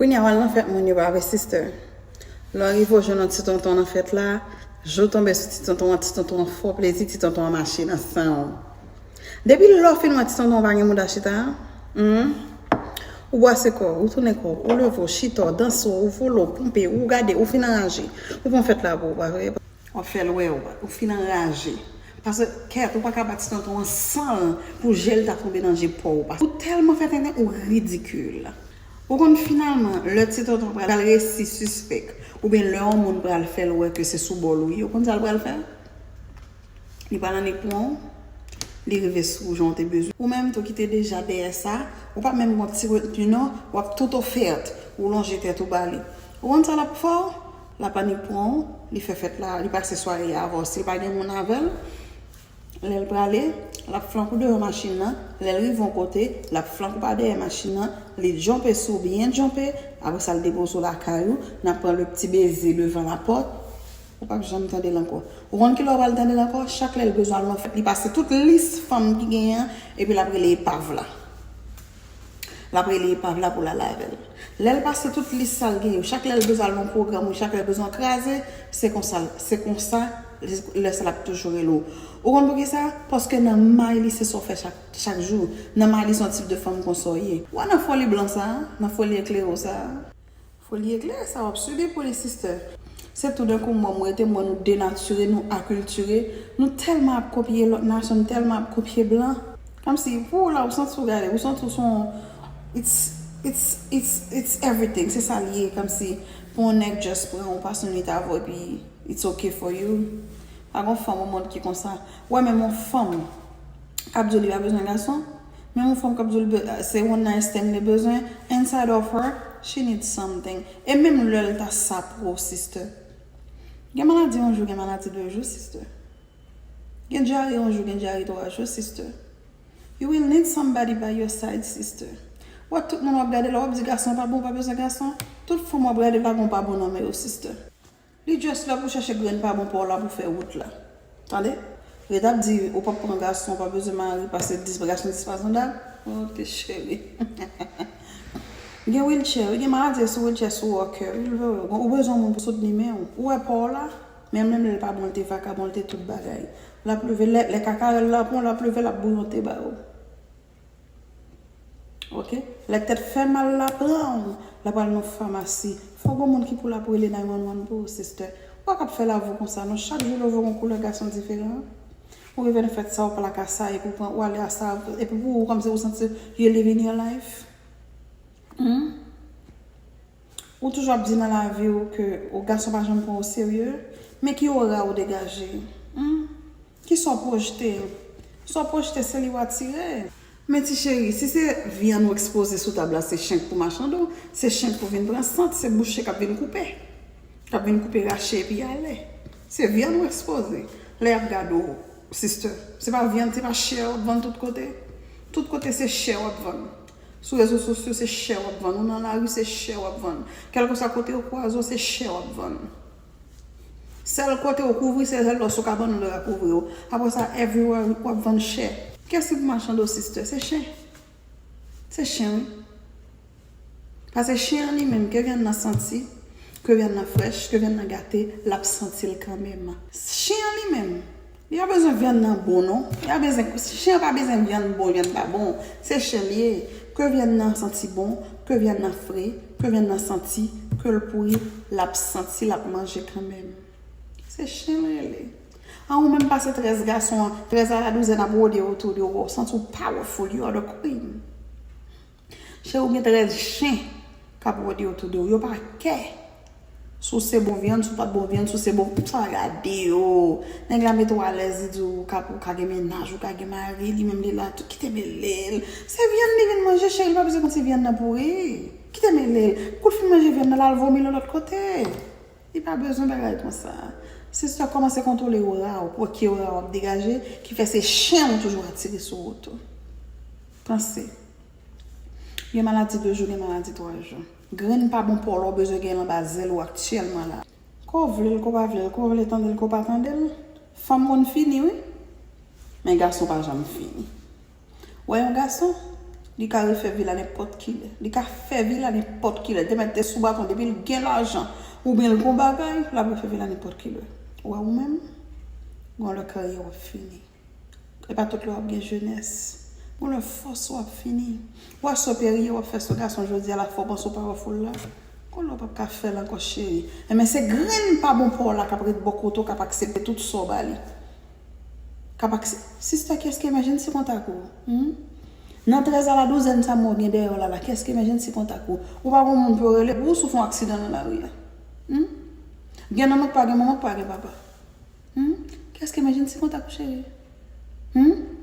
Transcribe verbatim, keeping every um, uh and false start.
Kounye a w al nan fèt moun yo pa vre, sister. Lè w rive w jwenn yon ti tonton nan fèt la, jou w tonbe sou ti tonton an, ti tonton an fè w plezi, ti tonton an mache nan san w. Depi lè w fin wè ti tonton an pa gen mouda chita a, hmm, ou bwase kò w, ou tounen kò w, ou leve w, chita w, danse w, ou vole w, ponpe w, ou gade, ou fin anraje. Ou pran fèt la pou ou, pa vre? W ap fè l wè w, ou fin anraje. Paske kèt, ou pa ka bat ti tonton an san l pou je l ta tonbe nan je pa w. Ou tèlman fè tenten, ou ridikil. Ou konn finalman, lè ti tonton pral resi sispèk, oubyen lè yon moun pral fè l wè ke se sou bò l ou ye, ou konn sa l pral fè? Li pral annik pran w, li rive sou jan w te bezwen. Ou menm tou ki te deja dèyè sa, ou pa menm gon ti retni non, w ap tout ofèt, ou lonje tèt ou ba li. Ou konn sa l ap fè w? L ap annik pran w, li fè fèt la, li pase sware a avè w. Si l pa gen moun avè l, lè l prale, l ap flank ou devan machin nan. Lè l rive yon kote, l ap flank ou pa dèyè machin nan. Li djonpe sou w, byen djonpe. Apre sa, l depoze w lakay ou. N ap pran le pti beze devan lapòt. Ou p ap janm tande l ankò. Ou konn kilè w pral tande l ankò? Chak lè l bezwen al nan fèt, li pase tout lis fanm ki genyen an, epi l ap rele epav la. L ap rele epav la pou l al avè l. Lè l pase tout lis sa l gen yo, chak lè l bezwen al nan pwogram ou chak lè l bezwen kraze, se konsa, se konsa, lè sa l ap toujou rele w. Ou konn poukisa? Paske nan may li se sa w fè chak, chak jou. Nan may li se yon tip de fanm konsa w ye. W wè nan foli blan sa a, nan foli eklere w sa a, foli eklere sa w ap sibi pou li, sister. Se toudenkou mwen, mwen rete mwen, nou denatire, nou akiltire, nou tèlman ap kopye lòt nasyon, nou tèlman ap kopye blan. Kòmsi, pou w la, ou santi w gade, ou santi w se yon, it's, it's, it's, it's everything. Se sa l ye, kòmsi, pou yon nèg just pran ou, pase yon nwit avè w, epi it's okay for you. Pa gon fanm o mond ki konsa. Ou wè, menm yon fanm k ap di w li pa bezwen gason, menm yon fanm k ap di w li be- se one night stand li bezwen, inside of her, she needs something. E menm lè l ta sa pou ou, sister. Gen maladi yon jou, gen maladi de jou, sister. Gen dyare yon jou, gen dyare twa jou, sister. You will need somebody by your side, sister. Ou wè tout moun w ap gade la, w ap di gason pa bon, pa bezwen gason. Tout fanm w ap gade pa bon, pa bon nan men yo, sister. Li just la pou chèche grenn pa bon pa w la pou fè wout la. Tande? Ret ap di ou p ap pran gason, w pa bezwen mari, paske dis gason dispasan dat. Ok, cheri. Gen wheelchair, wi, gen maladi sou wheelchair, sou walker, wi, l vre, wi. Ou bezwen yon moun pou soutni men w. Ou wè pa w la, menm lè l pa bon, l te vakabon, l te tout bagay. L ap leve, lè, lè kakarèl la pran, l ap leve, l ap bouyon te ba ou. Ok? Lè tèt fè mal la pran w, l ap al nan famasi. Fò gon moun ki pou l ap rele nine one one pou ou, sister. Ou pa ka ap fè lavi w konsa, non. Chak jou leve w gon koulè gason diferan. Ou rive nan fèt sa, ou plak a sa, epi ou pran, ou ale a sa, epi pou ou, kòmsi ou santi you living your life. Hmm? Ou toujou ap di nan lavi w ke ou gason pa janm pran w serye, men ki ora ou degaje? Hmm? Kisa w pwojte? Sa w pwojte, se li w atire. Men ti cheri, si se vyann ou ekspoze sou tab la, se chen k pou machande w, se chen k pou vin pran sant, se bouche k ap vin koupe. K ap vin koupe rache epi ale. Se vyann ou ekspoze. Lè y ap gade w, sister, se pa vyann, se pa chè w ap vann tout kote? Tout kote se chè w ap vann. Sou rezo sosyo, se chè w ap vann. Ou nan lari, se chè w ap vann. Kèlkeswa kote yo kwaze w, se chè w ap vann. Sèl kote w kouvri, se sèl lòs ou ka vann, ou dwe kouvri w. Apre sa, everywhere w ap vann chè. Kiyès ki pou machande w, sister? Se chen. Se chen, wi. Paske chen an li menm, ke vyann nan santi, ke vyann nan frèch, ke vyann nan gate, l ap santi l kanmenm. Chen an li menm, li pa bezwen vyann nan bon, non. Li pa bezwen, chen an pa bezwen vyann bon, vyann pa bon. Se chen li ye. Ke vyann nan santi bon, ke vyann nan fre, ke vyann nan santi, ke l pouri, l ap santi, l ap manje kanmenm. Se chen l rele. An ou menm pase trèz gason, trèz a la douzèn ap wode otou de w, ou santi w powerful, you are the queen. Cheri, ou gen trèz chen k ap wode otou de w. Yo pa kè. Si w se bon vyann, si w pa t bon vyann, si w se bon, sa gade yo. Nèg la mete w alèz, li di w ou ka, ou ka gen mennaj, ou ka gen mari, li menm li la tou, kite mele l. Se vyann li vin manje, cheri, li pa bezwen konn si vyann nan pouri. Kite mele l. Kou l fin manje vyann nan, l al vomi l yon lòt kote. Li pa bezwen bagay konsa. Sister, kòmanse kontwole ora w, pou ki ora w ap degaje, ki fè se chen ou toujou atire sou ou tou. Panse. Gen maladi de jou, gen maladi twa jou. Grenn pa bon pa w la, w bezwen gen l anba zèl ou aktyèlman la. Ke w vle l, ke w pa vle l, ke w vle tande l, ke w pa tande l, fanm konn fini, wi. Men gason pa janm fini. Wè yon gason, Li ka refè vi la nenpòt ki lè. Li ka fè vi la nenpòt ki lè. Demen te sou baton, depi l gen lajan, oubyen l gon bagay, l ap refè vi la nenpòt ki lè. Ou wè ou menm, gon lè karyè w ap fini. E pa tout lè w ap gen jenès. Gon lè fòs w ap fini. W ap sou perye, w ap fè sou gason jodi a la fò panse w pawaful la. Gon lè w p ap ka fè l ankò cheri. Enben se grenn pa bon pa w la k ap ret bò kote w k ap aksepte tout sa w ba li. K ap aksepte. Sista, kiyès ki emergency contact ou? Hmm? Nan trèz a la douzèn sa mò gen dèyè w la la, kiyès ki emergency contact ou? Ou pa gon moun pou yo rele pou ou si w fè yon aksidan nan lari a? Hmm? Gen manman k pa gen manman k pa gen papa. Hmm? Kiyès ki emergency contact ou cheri? Hmm?